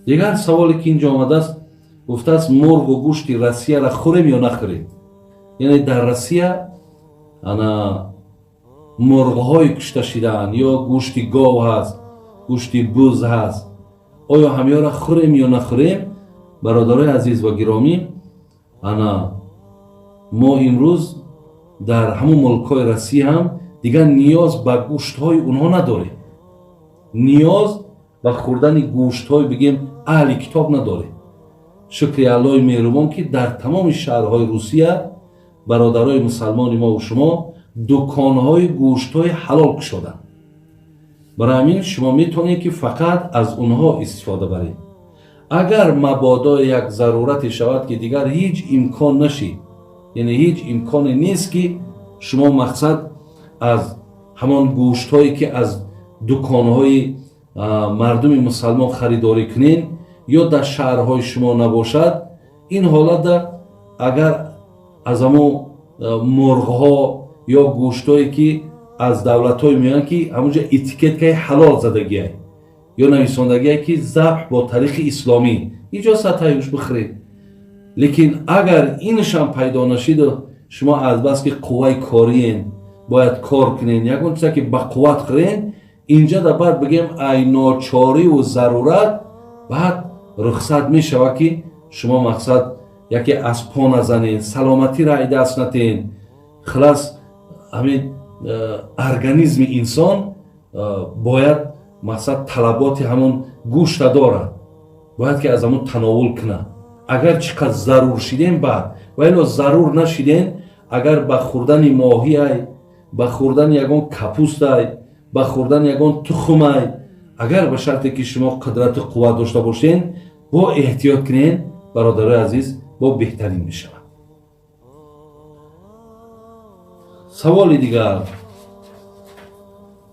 Дигар саволе ки инҷо омадааст, гуфтааст мурғу гӯшти Россияро хӯрем ё нахӯрем? Яъне дар Россия ана мурғҳое кушта шидаанд ё гӯшти гов ҳаст, гӯшти буз ҳаст, оё ҳамёро хӯрем ё нахӯрем? Бародарои азиз ва гиромӣ, ана мо имрӯз дар ҳамон мулкҳои Россия ҳам дигар ниёз ба гӯштҳои онҳо надорем, ниёз ба хӯрдани гӯштҳои бигем аҳли китоб надорем. Шукри Аллоҳи меҳрубон, ки дар тамоми шаҳрҳои Русия бародарои мусалмони мо ва шумо дуконҳои гӯштҳои ҳалол кушоданд. Барои ҳамин шумо метавонед, ки фақат аз онҳо истифода баред. Агар мабодо як зарурате шавад, ки дигар ҳеҷ имкон нашид, яъне ҳеҷ имконе нест, ки шумо мақсад аз ҳамон гӯштҳое, ки аз дуконҳои мардуми мусалмон харидорӣ кунед ё дар шаҳрҳои шумо набошад, ин ҳолатда агар аз ҳамон мурғҳо ё гӯштҳое, ки аз давлатҳое меоянд, ки ҳамонҷо этикеткаи ҳалол задагиай ё нависондагиай, ки забҳ бо тариқи исломӣ, инҷо сатаюш бихӯред. Лекин агар инашам пайдо нашиду шумо азбаски қувваи кориен, бояд кор кунен, ягон чизе ки ба қувват хӯрен, инҷа да баъд бигем ай ночориву зарурат баъд рухсат мешавад, ки шумо мақсад яке аз по назанед, саломатиро ай даст натен. Хилас, ҳамин организми инсон бояд мақсад талаботи ҳамон гӯшта дорад, бояд ки аз ҳамон тановул кунад. Агар чӣ қадр зарур шидем баъд, ва ило зарур нашидем, агар ба хӯрдани моҳиай, ба хӯрдани ягон капустай, ба хӯрдани ягон тухмай, агар ба шарте ки шумо қудрату қувват дошта бошед, бо эҳтиёт кунед, бародарои азиз, бо беҳтарин мешавад. Саволи дигар: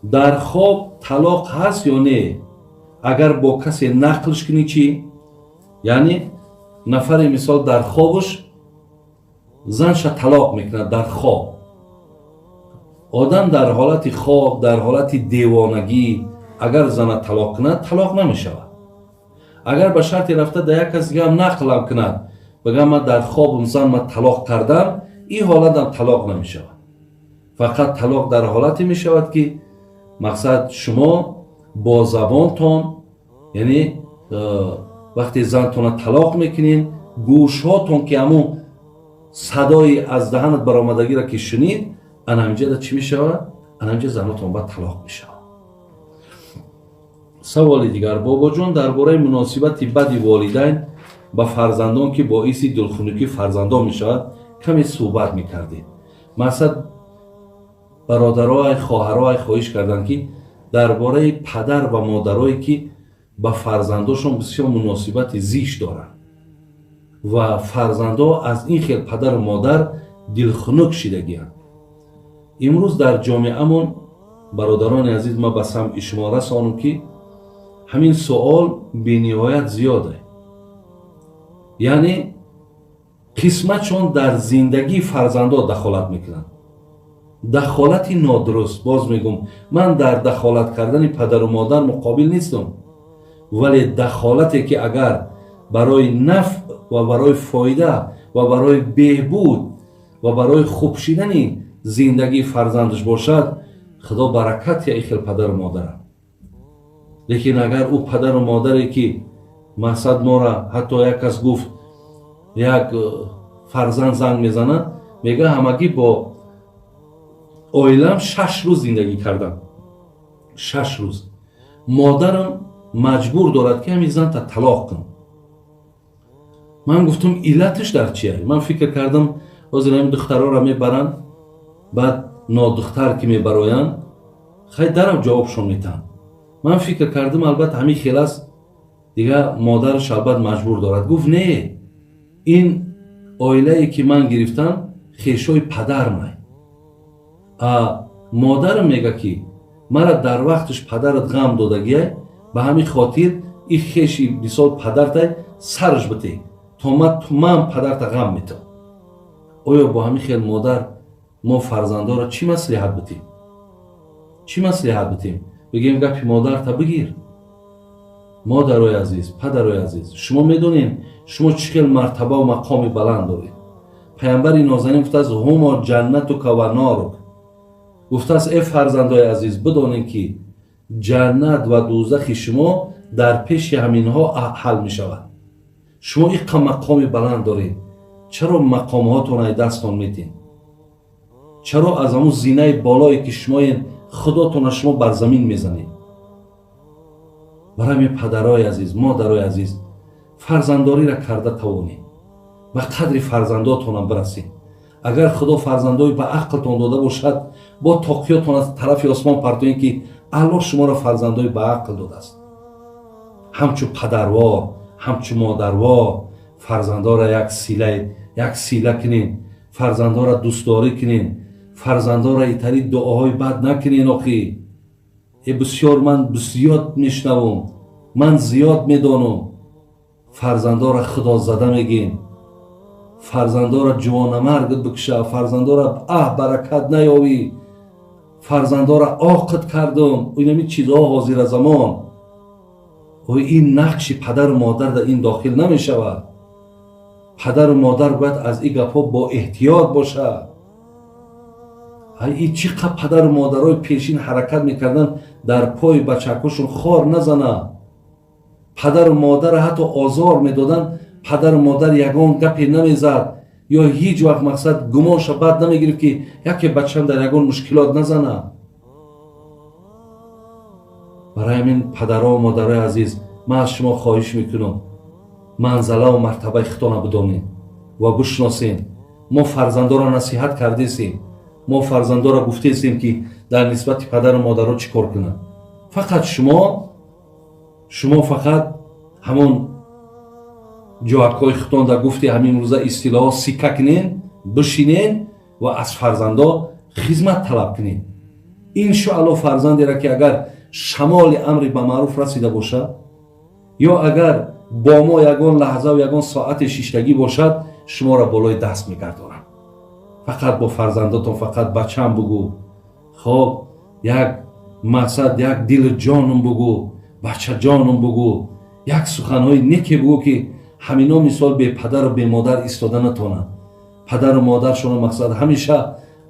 дар хоб талоқ ҳаст ё не? Агар бо касе нақлш кунӣ чӣ? Яъне нафаре мисол дар хобаш занша талоқ мекунад дар хоб. Одам дар ҳолати хоб, дар ҳолати девонагӣ агар зана талоқ кунад, талоқ намешавад. Агар ба шарти рафта дар як кас дигаам нақлам кунад, бигам ман дар хобам зан ман талоқ кардам, ин ҳолатам талоқ намешавад. Фақат талоқ дар ҳолате мешавад, ки мақсад шумо бо забонтон, яъне вақте зантона талоқ мекунед, гӯшҳотон ки ҳамун садои аз даҳанат баромадагиро ки шунид, ана ҳаминҷода чӣ мешавад? Ана ҳаминҷа занотон баъд талоқ мешавад. Саволи дигар: бобоҷон, дар бораи муносибати бади волидайн ба фарзандон, ки боиси дилхунукии фарзандон мешавад, каме суҳбат мекардед. Мақсад бародароай, хоҳароай хоҳиш карданд, ки дар бораи падар ва модарое, ки ба фарзандошон бисёр муносибати зишт доранд ва фарзандо аз ин хел падару модар дилхунук шидагианд. Имрӯз дар ҷомеамон, бародарони азиз, ман ба самъи шумо расонам, ки ҳамин суол бениҳоят зиёде, яъне қисматшон дар зиндагии фарзандо дахолат мекунанд, дахолати нодуруст. Боз мегӯм, ман дар дахолат кардани падару модар муқобил нестам, вале дахолате ки агар барои нафъ ва барои фоида ва барои беҳбуд ва барои хуб шидани зиндагии фарзандаш бошад, худо баракат я ин хел падару модарам. Лекин агар ӯ падару модаре ки мақсад мора, ҳатто як кас гуфт, як фарзанд занг мезанад, мега ҳамагӣ бо оилам 6 рӯз зиндагӣ кардам, 6 рӯз модарам маҷбур дорад, ки ҳамин занта талоқ кун. Ман гуфтам, иллаташ дар чия? Ман фикр кардам, ҳозир ҳамин духтарора мебаранд, баъд нодухтар ки мебароянд, хай дарав ҷавобшон метаҳанд. Ман фикр кардам, албатта ҳамин хел аст, дигар модараш албатта маҷбур дорад. Гуфт, не, ин оилае ки ман гирифтам, хешои падармай. Модарам мега, ки мара дар вақташ падарат ғам додагиай, ба ҳамин хотир ин хеши мисол падартай сараш бите, то ман падарта ғам метам. Оё бо ҳамин хел модар мо фарзандоро чӣ маслиҳат битем? Чӣ маслиҳат битем? Бигем гапи модарта бигир. Модарои азиз, падарои азиз, шумо медонед, шумо чӣ хел мартабаву мақоми баланд доред. Паямбари нозанин гуфтааст: ҳумо ҷаннатука ва норук. Гуфтааст: э фарзандои азиз, бидонед, ки ҷаннат ва дӯзахи шумо дар пеши ҳаминҳо ҳал мешавад. Шумо иққа мақоми баланд доред, чаро мақомҳотон ай дасттон метин? Чаро аз ҳамун зинаи болое, ки шумоен, худотона шумо бар замин мезанед? Барои ҳамин, падарои азиз, модарои азиз, фарзандориро карда тавонед, ба қадри фарзандотонам бирасед. Агар Худо фарзандои ба ақлтон дода бошад, бо тоқиётон аз тарафи осмон партоед, ки Аллоҳ шуморо фарзандои ба ақл додааст. Ҳамчу падарвор, ҳамчу модарвор фарзандора як сила кунен, фарзандора дӯстдорӣ кунен, фарзандора итари дуоҳои бад накунен. Охи э, бисёр ман зиёд мешнавам, ман зиёд медонам. Фарзандора худозада мегӯем, фарзандора ҷувонамарг бикша, фарзандора аҳ баракат наёвӣ, фарзандора оқид кардум. Инами чизҳо ҳозира замон. Ой, ин нақши падару модар дар ин дохил намешавад. Падару модар бояд аз ин гапҳо бо эҳтиёт бошад. И чӣ қад падару модарои пешин ҳаракат мекарданд, дар пои бачакҳошон хор назана. Падару модарро ҳатто озор медоданд, падару модар ягон гапе намезад ё ҳеҷ вақт, мақсад, гумонша бад намегирифт, ки яке бачам дар ягон мушкилот назана. Барои ҳамин, падару модарои азиз, ман аз шумо хоҳиш мекунам, манзалаву мартабаи худтона бидонед ва бишносем. Мо фарзандоро насиҳат кардесем, мо фарзандоро гуфтесем, ки дар нисбати падару модаро чӣ кор кунанд. Фақат шумо фақат ҳамон ҷоакҳои худтон дар гуфти ҳамин рӯза истилоҳо сикка кунен, бишинен ва аз фарзандо хизмат талаб кунед. Иншоалло, фарзандеро, ки агар шамоли амри ба маъруф расида бошад ё агар бо мо ягон лаҳзаву ягон соате шиштагӣ бошад, шуморо болои даст мегардонад. Фақат бо фарзандотон фақат бачам бугӯ, хоб, як мақсад, як дилу ҷонум бугӯ, бачаҷонум бугӯ, як суханҳои неке бугӯ, ки ҳамино мисол бепадару бемодар истода натонанд. Падару модаршонро, мақсад, ҳамеша,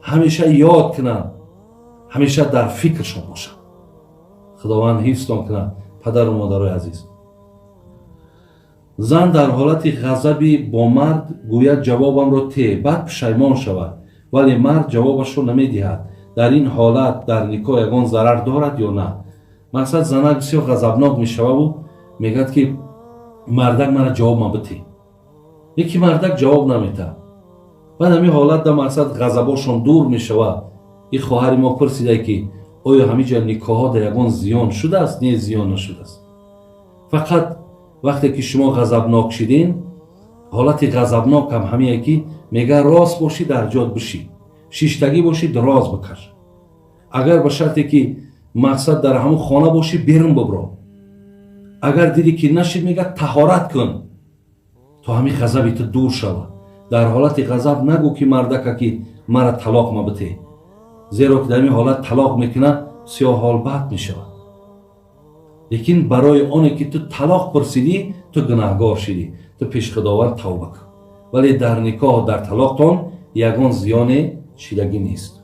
ҳамеша ёд кунанд, ҳамеша дар фикршон бошанд. Худованд ҳифзтон кунад, падару модарои азиз. Зан дар ҳолати ғазаби бо мард гӯяд: «Ҷавобамро те», баъд пушаймон шавад, вале мард ҷавобашро намедиҳад. Дар ин ҳолат дар никоҳ ягон зарар дорад ё на? Мақсад, занак бисёр ғазабнок мешававу мегӯяд, ки мардак мара ҷавоб ма бите. Яки мардак ҷавоб наметаҳад. Баъд ҳамин ҳолат да, мақсад, ғазабошон дур мешавад. Ин хоҳари мо пурсида, ки оё ҳамин ҷо никоҳҳо дар ягон зиён шудааст? Не, зиён нашудааст. Фақат вақте ки шумо ғазабнок шидин, ҳолати ғазабнок ҳам ҳамие, ки мега рост бошӣ, дар ҷод бишӣ, шиштагӣ бошӣ, дроз бикаш. Агар ба шарте ки, мақсад, дар ҳамун хона бошӣ, берун бибро. Агар дидӣ, ки нашид, мега таҳорат кун, то ҳамин ғазаби ту дур шавад. Дар ҳолати ғазаб нагӯ, ки мардака, ки мара талоқ ма бите, зеро ки дар ин ҳолат талоқ мекунад, бисёр ҳол бад мешавад. Лекин барои оне ки ту талоқ пурсидӣ, ту гунаҳгор шидӣ, ту пеши Худованд тавба кун. Вале дар никоҳ, дар талоқтон ягон зиёне шидагӣ нест.